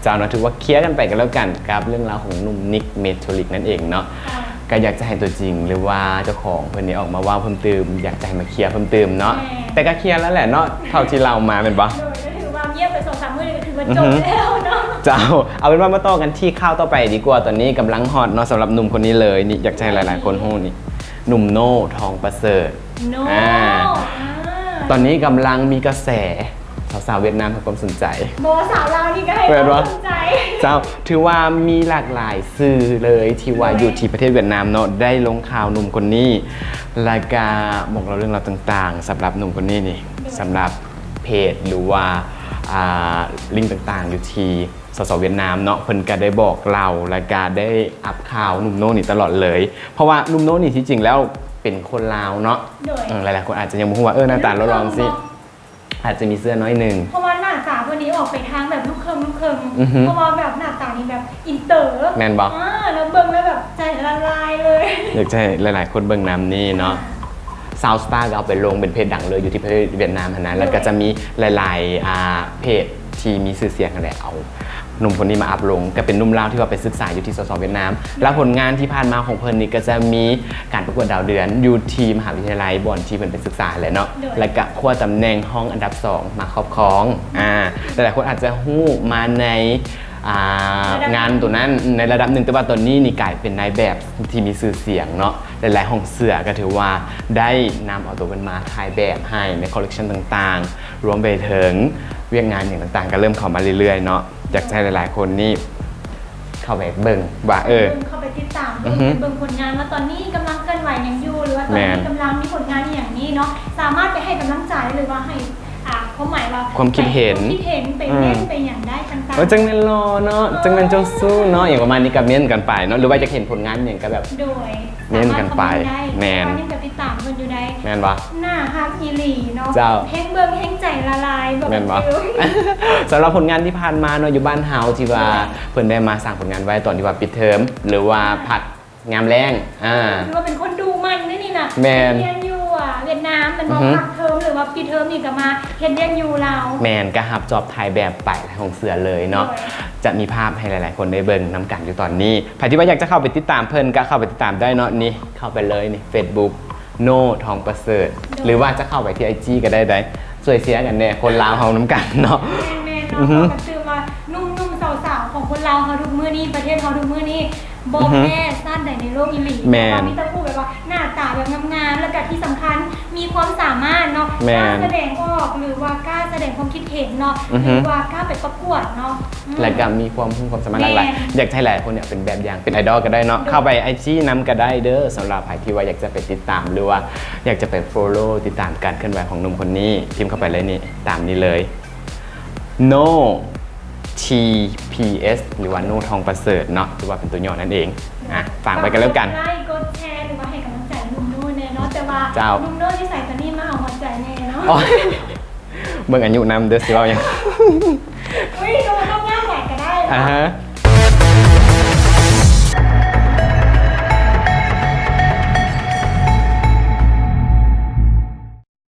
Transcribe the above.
ເຈົ້າເນາະ ຖືວ່າເຄຍກັນໄປກັນແລ້ວກັນກັບເລື່ອງລາວຂອງໜຸ່ມນິກ ເມໂທລິກ ນັ້ນເອງເນາະ. ເຈົ້າ ກໍຢາກຈະໃຫ້ຕົວຈິງ ຫຼືວ່າເຈົ້າຂອງເພິ່ນນີ້ອອກມາເວົ້າເພີ່ມຕື່ມ, ຢາກຈະໃຫ້ມາເຄຍເພີ່ມຕື່ມເນາະ. ແມ່ນ ແຕ່ກໍເຄຍແລ້ວແຫຼະເນາະ ເທົ່າທີ່ເລົ່າມາແມ່ນບໍ່? ໂດຍ ກໍຖືວ່າງຽບໄປສອງສາມມື້ນີ້ກໍຖືວ່າ ອືຮຶ ຈົບແລ້ວເນາະ. ເຈົ້າ ເອົາເປັນວ່າມາຕໍ່ກັນທີ່ຂ່າວຕໍ່ໄປດີກວ່າ. ຕອນນີ້ກຳລັງຮອດເນາະ ສຳລັບໜຸ່ມຄົນນີ້ເລີຍນີ້ ຢາກຈະໃຫ້ຫຼາຍໆຄົນຮູ້ນີ້ ໜຸ່ມໂນ່ ທອງປະເສີດ. ໂນ່ ອາ ອາ ຕອນນີ້ກຳລັງມີກະແສ ສາວໆຫວຽດນາມໃຫ້ຄວາມສົນໃຈ. ບໍ່ ສາວລາວນີ້ກໍໃຫ້ ແມ່ນບໍ່? ຄວາມສົນໃຈ. ເຈົ້າ ຖືວ່າມີຫຼາກຫຼາຍສື່ເລີຍທີ່ວ່າ ໂດຍ ຢູ່ທີ່ປະເທດຫວຽດນາມເນາະ ໄດ້ລົງຂ່າວໜຸ່ມຄົນນີ້ ແລ້ວກະບອກເລົ່າເລື່ອງລາວຕ່າງໆ ສຳລັບໜຸ່ມຄົນນີ້ນີ້. ໂດຍ ສຳລັບເພຈ ຫຼືວ່າ ອ່າ ລິງຕ່າງໆ ຢູ່ທີ່ ສສ ຫວຽດນາມເນາະ ເພິ່ນກະໄດ້ບອກເລົ່າ ແລ້ວກະໄດ້ອັບຂ່າວໜຸ່ມໂນ່ນີ້ຕະຫຼອດເລີຍ ເພາະວ່າໜຸ່ມໂນ່ນີ້ທີ່ຈິງແລ້ວເປັນຄົນລາວເນາະ. ໂດຍ ເອີ ຫຼາຍໆຄົນອາດຈະຍັງບໍ່ຮູ້ວ່າ ເອີ ໜ້າຕາຫຼໍ່ໆຈັ່ງຊີ້ ອາດຈະມີເຊື້ອໜ້ອຍໜຶ່ງ ເພາະວ່າໜ້າຕາເພິ່ນນີ້ອອກໄປທາງແບບລູກເຄິ່ງລູກເຄິ່ງ ອືຮຶ ເພາະວ່າແບບໜ້າຕານີ້ແບບອິນເຕີ ແມ່ນບໍ່? ອາ ແລ້ວເບິ່ງແລ້ວແບບໃຈລະລາຍເລີຍ. ຢາກຈະໃຫ້ຫຼາຍໆຄົນເບິ່ງນຳນີ້ເນາະ. ອ່າ ຊາວສະຕາ ກໍເອົາໄປລົງເປັນເພຈດັງເລີຍຢູ່ທີ່ປະເທດຫວຽດນາມຫັ້ນນະ ໂດຍ ແລ້ວກໍຈະມີຫຼາຍໆ ອ່າ ເພຈທີ່ມີຊື່ສຽງຫັ້ນແຫຼະ ເອົາໜຸ່ມຄົນນີ້ມາອັບລົງ ກໍເປັນໜຸ່ມລາວທີ່ວ່າໄປສຶກສາຢູ່ທີ່ ສສ ຫວຽດນາມ. ໂດຍ ແລ້ວຜົນງານທີ່ຜ່ານມາຂອງເພິ່ນນີ້ ກໍຈະມີການປະກວດດາວເດືອນຢູ່ທີ່ມະຫາວິທະຍາໄລບ່ອນທີ່ເພິ່ນໄປສຶກສາຫັ້ນແຫຼະເນາະ. ໂດຍ ແລ້ວກໍຄວ້າຕຳແໜ່ງຮອງອັນດັບສອງມາຄອບຄອງ. ອາ ຫຼາຍໆຄົນອາດຈະຮູ້ມາໃນ ອ່າ ລະດັບ ງານໂຕນັ້ນໃນລະດັບໜຶ່ງ ແຕ່ວ່າຕອນນີ້ນີ້ກາຍເປັນນາຍແບບທີ່ມີຊື່ສຽງເນາະ. ຫຼາຍໆຫ້ອງເສື້ອກໍຖືວ່າໄດ້ນຳເອົາໂຕເພິ່ນມາຖ່າຍແບບໃຫ້ໃນຄໍເລັກຊັນຕ່າງໆ ລວມໄປເຖິງວຽກງານຫຍັງຕ່າງໆ ກໍເລີ່ມເຂົ້າມາເລື້ອຍໆເນາະ. ຢາກຈະໃຫ້ຫຼາຍໆຄົນນີ້ເຂົ້າໄປເບິ່ງວ່າ ເອີ ເຂົ້າໄປຕິດຕາມເບິ່ງ ອືຮຶ ເບິ່ງຜົນງານວ່າຕອນນີ້ກຳລັງເຄື່ອນໄຫວຫຍັງຢູ່ ຫຼືວ່າຕອນນີ້ ແມ່ນ ກຳລັງມີຜົນງານອີ່ຫຍັງນີ້ເນາະ ສາມາດໄປໃຫ້ກຳລັງໃຈ ຫຼືວ່າໃຫ້ ອ່າ ຄວາມໝາຍວ່າ ຄວາມຄິດເຫັນ ຄວາມຄິດເຫັນໄປ ອືມ ເມັ້ນໄປຫຍັງໄດ້ຕ່າງໆ. ໂອ້ຍ ຈັ່ງແມ່ນຫຼໍ່ເນາະ ເອີ ຈັ່ງແມ່ນເຈົ້າຊູ້ເນາະ ຫຍັງປະມານນີ້ ກໍເມັ້ນກັນໄປເນາະ ຫຼືວ່າຢາກເຫັນຜົນງານຫຍັງກໍແບບ ໂດຍ ເມັ້ນກັນໄປ. ສາມາດຄອມເມັ້ນໄດ້ ແມ່ນ ວ່ານີ້ກໍຕິດຕາມເພິ່ນຢູ່ໃດ໋. ແມ່ນບໍ່? ໜ້າຮັກອີ່ຫຼີເນາະ ເຈົ້າ ແຮງເບິ່ງແຮງໃຈລະລາຍ ບອກ ແມ່ນບໍ່? ຄື ສຳລັບຜົນງານທີ່ຜ່ານມາເນາະ ຢູ່ບ້ານເຮົາທີ່ວ່າ ໂດຍ ເພິ່ນໄດ້ມາສ້າງຜົນງານໄວ້ຕອນທີ່ວ່າປິດເທີມ ຫຼືວ່າ ອ່າ ພັກ ຍາມແລ້ງ ອ່າ ຖືວ່າເປັນຄົນດຸໝັ່ນເດ້ນີ້ນະ. ແມ່ນ ຮຽນຢູ່ ອ່າ ຫວຽດນາມແມ່ນບໍ່? ອືຮຶ ພັກເທີມ ຫຼືວ່າປິດເທີມນີ້ກໍມາເຮັດວຽກຢູ່ລາວ. ແມ່ນ ກໍຮັບຈອບຖ່າຍແບບໄປໃນຫ້ອງເສື້ອເລີຍເນາະ. ໂດຍ ຈະມີພາບໃຫ້ຫຼາຍໆຄົນໄດ້ເບິ່ງນຳກັນຢູ່ຕອນນີ້. ໃຜທີ່ວ່າຢາກຈະເຂົ້າໄປຕິດຕາມເພິ່ນ ກໍເຂົ້າໄປຕິດຕາມໄດ້ເນາະ. ນີ້ ເຂົ້າໄປເລີຍນີ້ ເຟສບຸກ ໂນ່ ທອງປະເສີດ ໂດຍ ຫຼືວ່າຈະເຂົ້າໄປທີ່ໄອຈີກໍໄດ້ ໄດ້ ຊ່ວຍເຊຍກັນແດ່ ຄົນລາວເຮົານຳກັນເນາະ. ແມ່ນໆ ອືຮຶ ເນາະ ກໍຄືວ່າໜຸ່ມໆສາວໆຂອງຄົນລາວເຮົາທຸກມື້ນີ້ ປະເທດເຮົາທຸກມື້ນີ້ ບໍ່ ອືຮຶ ແພ້ຊາດໃດໃນໂລກອີ່ຫຼີ. ແມ່ນ ເພາະວ່າມີແຕ່ຜູ້ແບບວ່າໜ້າຕາແບບງາມໆ ແລ້ວກໍທີ່ສຳຄັນມີຄວາມສາມາດເນາະ. ແມ່ນ ກ້າສະແດງອອກ ຫຼືວ່າກ້າສະແດງຄວາມຄິດເຫັນເນາະ. ອືຮຶ ຫຼືວ່າກ້າໄປປະກວດເນາະ. ອືມ ແລ້ວກໍມີຄວາມຮູ້ຄວາມສາມາດຫຼາກຫຼາຍ. ແມ່ນ ຢາກໃຫ້ຫຼາຍຄົນເນຍເປັນແບບຢ່າງ ເປັນໄອດອລກໍໄດ້ເນາະ. ໂດຍ ເຂົ້າໄປໄອຈີນຳກໍໄດ້ເດີ ສຳລັບໃຜທີ່ວ່າຢາກຈະໄປຕິດຕາມ ຫຼືວ່າຢາກຈະໄປຟໍໂລ ຕິດຕາມການເຄື່ອນໄຫວຂອງໜຸ່ມຄົນນີ້ ພິມເຂົ້າໄປເລີຍນີ້ ຕາມນີ້ເລີຍ ໂນ່ ທີ ພີ ເອສ ຫຼືວ່າໂນ່ ທອງປະເສີດເນາະ ຫຼືວ່າເປັນຕົວຫຍໍ້ນັ້ນເອງ. ອ່ະ ຝາກໄວ້ກັນແລ້ວກັນ ຝາກກົດໄລຄ໌ ກົດແຊ ຫຼືວ່າໃຫ້ກຳລັງໃຈໜຸ່ມໂນ່ແດ່ເນາະ. ແຕ່ວ່າ ເຈົ້າ ໜຸ່ມໂນ່ຢູ່ໃສຕອນນີ້ ມາເອົາຫົວໃຈແດ່ເນາະ. ໂອ້ຍ ເບິ່ງອາຍຸນຳເດີ ຊິເວົ້າຫຍັງ. ອຸ້ຍ ກໍບໍ່ຕ້ອງຍາກຫຼາຍກໍໄດ້. ອ່າຮະ